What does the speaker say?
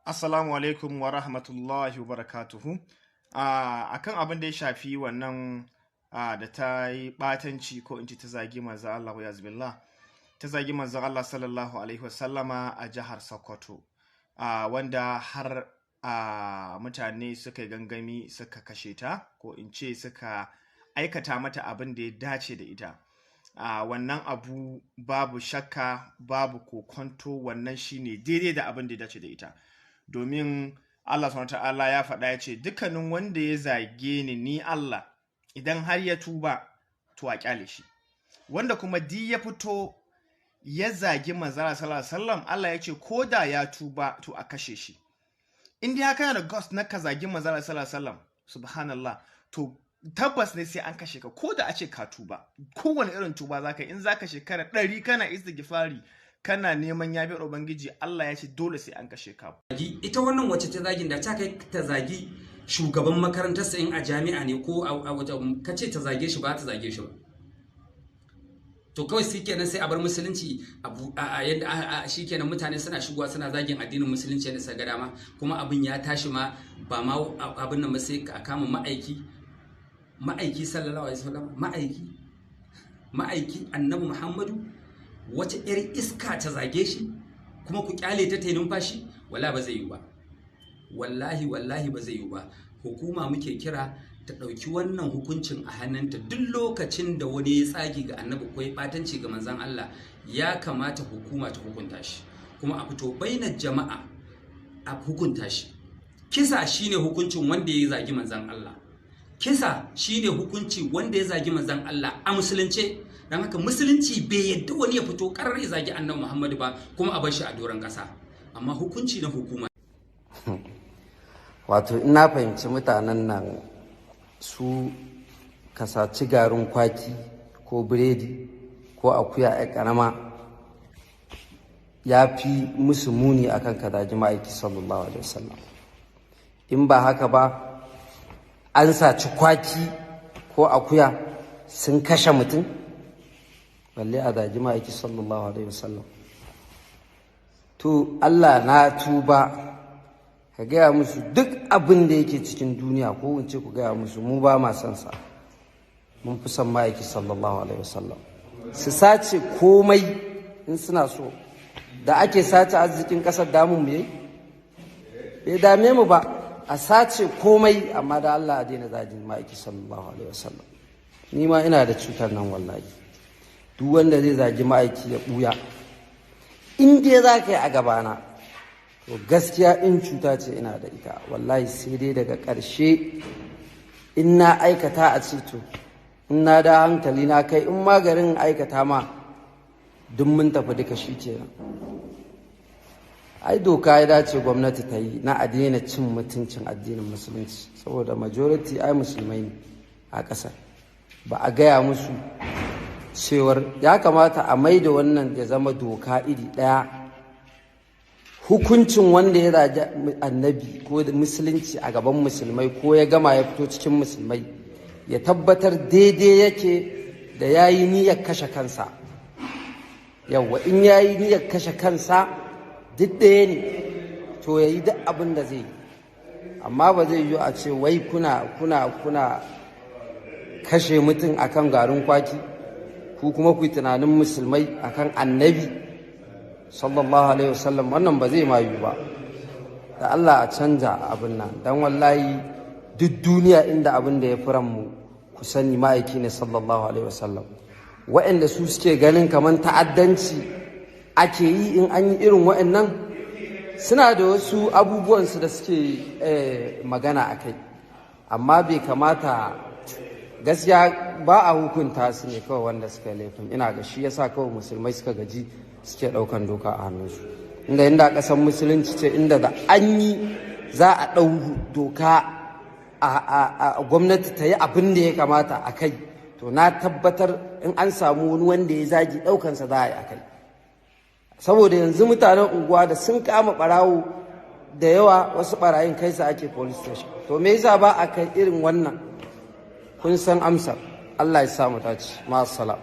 Assalamu alaikum wa rahmatullahi wa barakatuhu. Akan abin da ya shafi wannan da ta yi ɓatanci, ko in ce ta zagi manzon Allah, wa billah, ta zagi manzon Allah sallallahu alaihi wasallama a jihar Sokoto, wanda har mutane suka yi gangami suka kashe ta, ko in ce suka aikata mata abin da ya dace da ita. Wannan abu, babu shakka, babu kokonto, wannan shine daidai da abin da ya dace da ita, domin Allah subhanahu ta'ala ya faɗa, ya ce dukkanin wanda ya zage ni, ni Allah, idan har ya tuba to a kyale shi. Wanda kuma di ya fito ya zagi manzara sallallahu alaihi wasallam, Allah ya ce ko da ya tuba to a kashe shi. In dai haka da guts na ka zagi manzara sallallahu alaihi wasallam, subhanallah, to tabbas ne sai an kashe ka, ko da a ce ka tuba. Kowane irin tuba zaka, in zaka shekara 100 kana istighfari, kana neman yafiyar Ubangiji, Allah ya ce dole sai an kashe ka. Ita wannan wacce ta zagin, da ta kai ta zagi shugaban makarantarsa in a jami'a ne ko a wata, ka ce ta zage shi, ba ta zage shi ba. To kawai shi kenan sai a bar musulunci a yadda shi kenan, mutane suna shigowa suna zagin addinin musulunci yadda suka ga dama. Kuma abin ya tashi ma, ba ma abin nan ba, sai a kama ma'aiki, ma'aiki sallallahu alaihi wasallam, ma'aiki, ma'aiki Annabi Muhammadu, wata 'yar iska ta zage shi kuma ku kyale ta ta numfashi. Wala ba zai yi ba, wallahi, wallahi ba zai yi ba. Hukuma muke kira ta ɗauki wannan hukuncin a hannunta. Duk lokacin da wani ya tsagi ga Annabi ko ya ɓatanci ga manzon Allah, ya kamata hukuma ta hukunta shi, kuma a fito bainar jama'a a hukunta shi. Kisa shine hukuncin wanda ya zagi manzon Allah. Kisa shine hukunci wanda ya zagi manzon Allah a musulunce. Don haka musulunci bai yadda wani ya fito karar ya zagi Annabi Muhammadu ba kuma a bar shi a doron ƙasa, amma hukunci na hukuma. Wato ina fahimci mutanen nan, su kasaci garin kwaki ko biredi ko akuya ya karama ya fi musu muni akan ka zagi ma'aiki sallallahu alaihi wasallam. In ba haka ba, an saci kwaki ko akuya sun kashe mutum, balle a zagi ma'aiki sallallahu alaihi wasallam. To Allah na tuba, ka gaya musu duk abin da yake cikin duniya, ko in ce ku gaya musu, mu ba ma son sa, mun fi son ma'aiki sallallahu alaihi wasallam. Su sace komai in suna so. Da ake sace arzikin kasar, damun mu yayi? Bai dame mu ba. A sace komai, amma da Allah a daina zagin ma'aiki sallallahu alaihi wasallam. Ni ma ina da cutar nan wallahi. Duk wanda zai zagi ma'aiki ya buya. In dai za ka yi a gabana, to gaskiya in cuta ce ina da ita wallahi. Sai dai daga ƙarshe in na aikata a ce to in na da hankali na kai, in magarin aikata ma duk mun tafi duka, shi kenan. Ai doka ya dace gwamnati ta yi na a daina cin mutuncin addinin musulunci, saboda majority ai musulmai ne a ƙasar. Ba a gaya musu cewar ya kamata a mai da wannan ya zama doka iri ɗaya: hukuncin wanda ya zagi Annabi ko musulunci a gaban musulmai, ko ya gama ya fito cikin musulmai, ya tabbatar daidai yake da ya yi niyyar kashe kansa. Yawwa, in ya yi niyyar kashe kansa duk ɗaya ne, to ya yi duk abin da zai yi. Amma ba zai yi a ce wai kuna kashe mutum akan garin kwaki, ku kuma ku yi tunanin musulmai akan Annabi sallallahu alaihi wasallam. Wannan ba zai mayu ba. Da Allah a canja abin nan, dan wallahi duk duniya inda abin da ya fi mu, ku sani ma'aiki ne sallallahu alaihi wasallam. Waɗanda su suke ganin kamar ta'addanci ake yi in an yi irin waɗannan, suna da wasu abubuwansu da suke magana a kai, amma bai kamata gaskiya ba a hukunta su ne kawai wanda suka yi laifin. Ina ga shi yasa kawai musulmai suka gaji, suke ɗaukan doka a hannunsu. Inda ƙasar musulunci ce, inda da an yi za a ɗau doka, a gwamnati ta yi abin da ya kamata a kai, to na tabbatar in an samu wani wanda ya zagi, ɗaukansa za a yi a kai. Saboda yanzu mutanen unguwa da sun kama ɓarawo da yawa, wasu ɓarayin kai su ake police station. To me yasa ba a kai irin wannan? Kun san amsar. Allah ya sa mu dace. Ma'assalam.